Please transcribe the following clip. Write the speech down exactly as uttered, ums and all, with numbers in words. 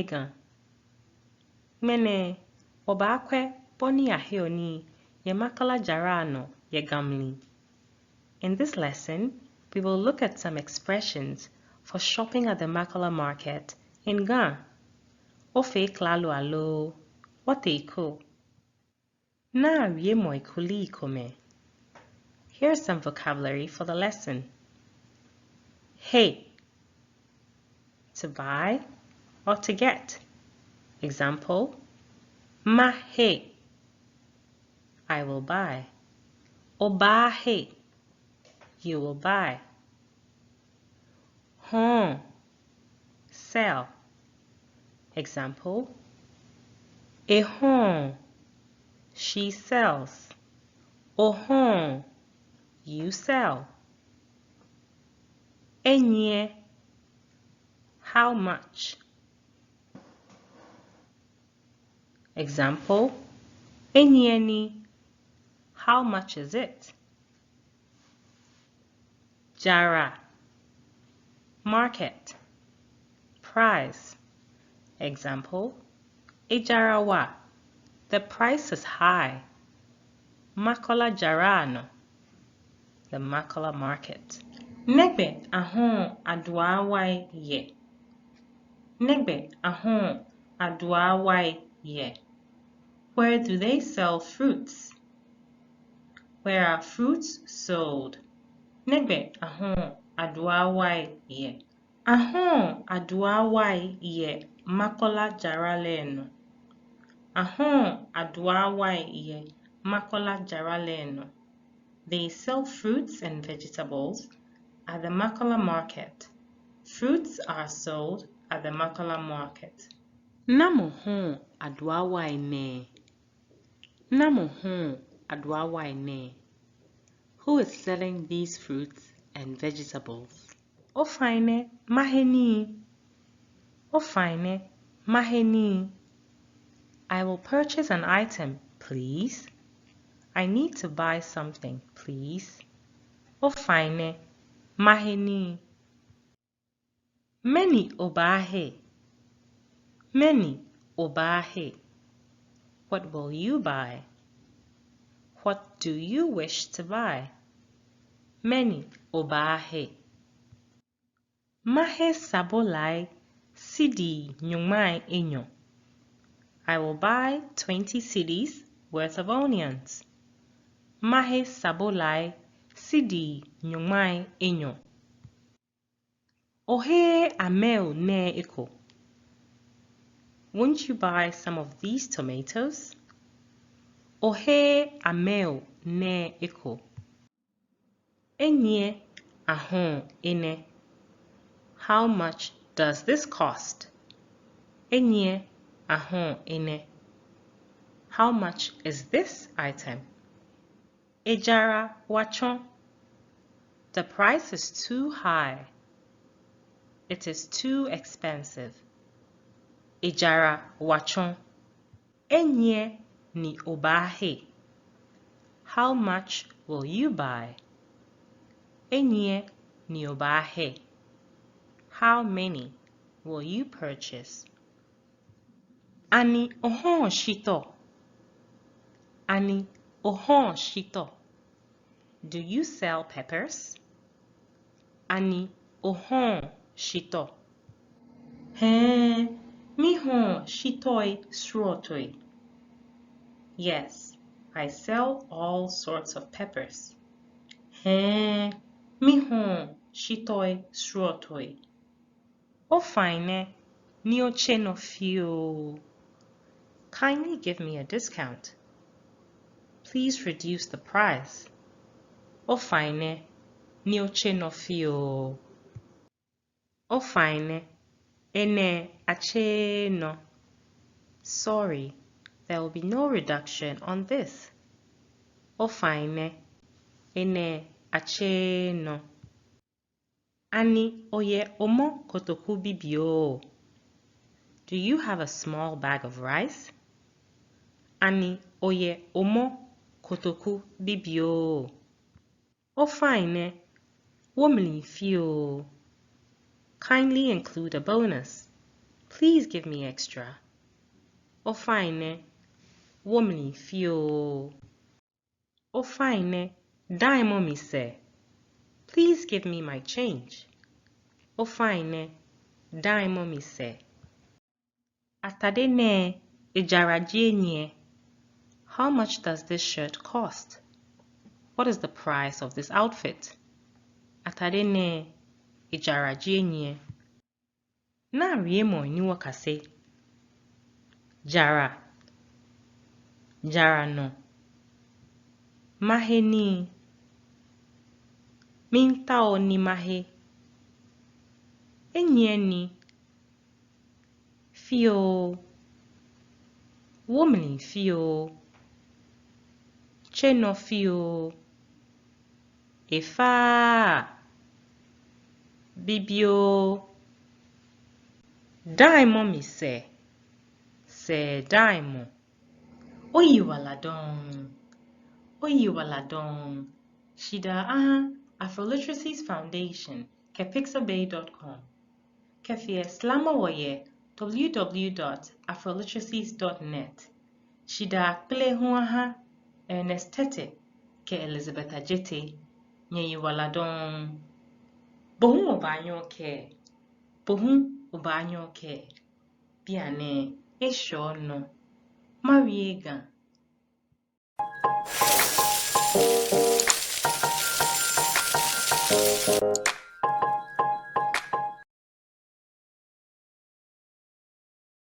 Ga. Ŋmɛnɛ, wɔbaakwɛ bɔ ni aheɔ nii yɛ Makola jara nɔ yɛ Ga mli. In this lesson, we will look at some expressions for shopping at the Makola market in Ga. Ofee klalo aloo? Wɔtee ko. Naa wiemɔi kulii komɛi. Here's some vocabulary for the lesson. He. To buy or to get. Example, mahe. I will buy. Obaahe. You will buy. Hɔ̃ɔ. Sell. Example, ehɔ̃ɔ. She sells. Ohɔ̃ɔ. You sell. Enyiɛ. How much? Example, enyiɛ ni? How much is it? Jara. Market. Price. Example, ejara wa. The price is high. Makola jara nɔ. The Makola market. Nɛgbɛ ahɔ̃ɔ aduawai yɛ? Nɛgbɛ ahɔ̃ɔ aduawai yɛ? Where do they sell fruits? Where are fruits sold? Nɛgbɛ ahɔ̃ɔ aduawai yɛ? Ahɔ̃ɔ aduawai yɛ Makola jara lɛ nɔ. Ahɔ̃ɔ aduawai yɛ Makola jara lɛ nɔ. They sell fruits and vegetables at the Makola market. Fruits are sold at the Makola market. Namɔ hɔ̃ɔ aduawai nɛɛ? Namɔ hɔ̃ɔ aduawai nɛɛ? Who is selling these fruits and vegetables? Ofainɛ, mahe nii. Ofainɛ, mahe nii. I will purchase an item, please. I need to buy something, please. Ofainɛ, mahe nii. Mɛni obaahe? Mɛni obaahe? What will you buy? What do you wish to buy? Mɛni obaahe? Mahe sabolai cedi nyɔŋmai enyɔ. I will buy twenty cedis worth of onions. Mahe sabolai cedi nyɔŋmai enyɔ. Oheee amɛo nɛɛ eko? Won't you buy some of these tomatoes? Oheee amɛo nɛɛ eko? Enyiɛ ahɔ̃ɔ enɛ? How much does this cost? Enyiɛ ahɔ̃ɔ enɛ? How much is this item? Ejara wa tsɔ. The price is too high. It is too expensive. Ejara wa tsɔ. Enyiɛ ni obaahe? How much will you buy? Enyiɛ ni obaahe? How many will you purchase? Ani ohɔ̃ɔ shitɔ? Ani ohɔ̃ɔ shitɔ? Do you sell peppers? Ani ohɔ̃ɔ shitɔ? Hɛɛ, mihɔ̃ɔ shitɔi srɔtoi. Yes, I sell all sorts of peppers. Hɛɛ, mihɔ̃ɔ shitɔi srɔtoi. Ofainɛ, ni otse nɔ fioo. Kindly give me a discount. Please reduce the price. Ofainɛ, ni otse nɔ fioo. Ofainɛ, enɛ atseee nɔ. Sorry, there will be no reduction on this. Ofainɛ, enɛ atseee nɔ. Ani oyɛ omɔ kotoku bibioo? Do you have a small bag of rice? Ani oyɛ omɔ kotoku bibioo? Ofainɛ, wo mli fioo. Kindly include a bonus. Please give me extra. Ofainɛ, wo mli fioo. Ofainɛ, daimɔ mi sɛɛ. Please give me my change. Ofainɛ, daimɔ mi sɛɛ. Atade nɛɛ, ejara ji enyiɛ? How much does this shirt cost? What is the price of this outfit? Atade nɛɛ, ejara ji enyiɛ? Naa wiemɔi ni wɔkase. Jara. Jara nɔ. Mahe nii. Miitao ni mahe. Enyiɛ ni. Fioo. Wo mli fioo. Tse nɔ fioo. Efa. Bibioo. Daimɔ mi sɛɛ. Sɛɛ daimɔ. Oyiwaladɔŋŋ. Oyiwaladɔŋŋ. Shidaa aha Afroliteracies Foundation kɛ pixabay dot com. Kɛfee lɛ, slamɔ wɔ yɛ w w w dot afroliteracies dot net. Shidaa kpele hu aha Ernest Tetteh kɛ Elizabeth Adjetey. Nyɛyiwaladɔŋŋ. Bo hu obaanyɛ okɛɛ. Bo hu obaanyɛ okɛɛ. Bianɛ eshɛ onɔ. Mawie Ga.